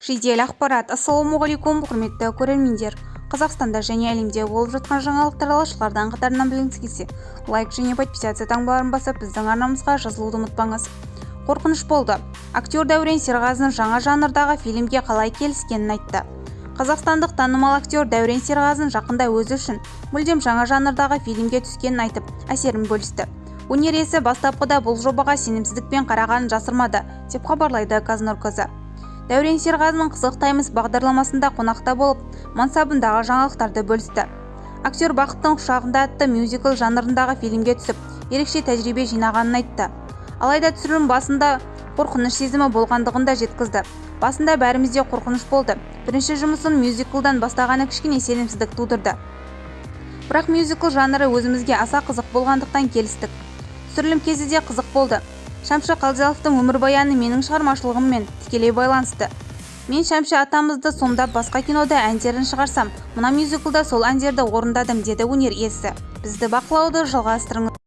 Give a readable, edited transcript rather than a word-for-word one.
Жедел ақпарат. Ассалаумағалейкум, құрметті көрермендер! Қазақстанда және әлемде болып жатқан жаңалықтар алғашқылардың қатарынан білгіңіз келсе, лайк және подписаться таңбаларын басып, біздің арнамызға жазылуды ұмытпаңыз. Қорқыныш болды. Актер Дәурен Серғазин жаңа жанрдағы фильмге қалай келіскенін айтты. Қазақстандық танымал актер Дәурен Серғазин жақында өзі үшін мүлдем жаңа жанрдағы фильмге түскенін айтып, әсерін бөлісті. Өнер иесі бастапқыда бұл жобаға сенімсіздікпен қарағанын жасырмады, деп хабарлайды Казнұр КЗ. Дәурен Серғазин «Қызық Таймс» бағдарламасында қонақта болып, мансабындағы жаңалықтарды бөлісті. Актер «Бақыттың құшағында» атты мюзикл жанрындағы фильмге түсіп, ерекше тәжірибе жинағанын айтты. Алайда түсірілім басында қорқыныш сезімі болғандығын да жеткізді. «Басында бәрімізде қорқыныш болды. Бірінші жұмысын мюзиклдан бастағаны кішкене сенімсіздік тудырды. Бірақ мюзикл жанры өзімізге аса қызық болғандықтан, келістік. Түсірілім кезі де қызық болды. Шәмші Қалдияловтың өмірбаяны менің шығармашылығыммен тікелей байланысты. Мен Шәмші атамызды сомдап, басқа кинода әндерін шығарсам, мына мюзиклда сол әндерді орындадым», – деді өнер иесі. Бізді бақылауды жалғастырыңыз.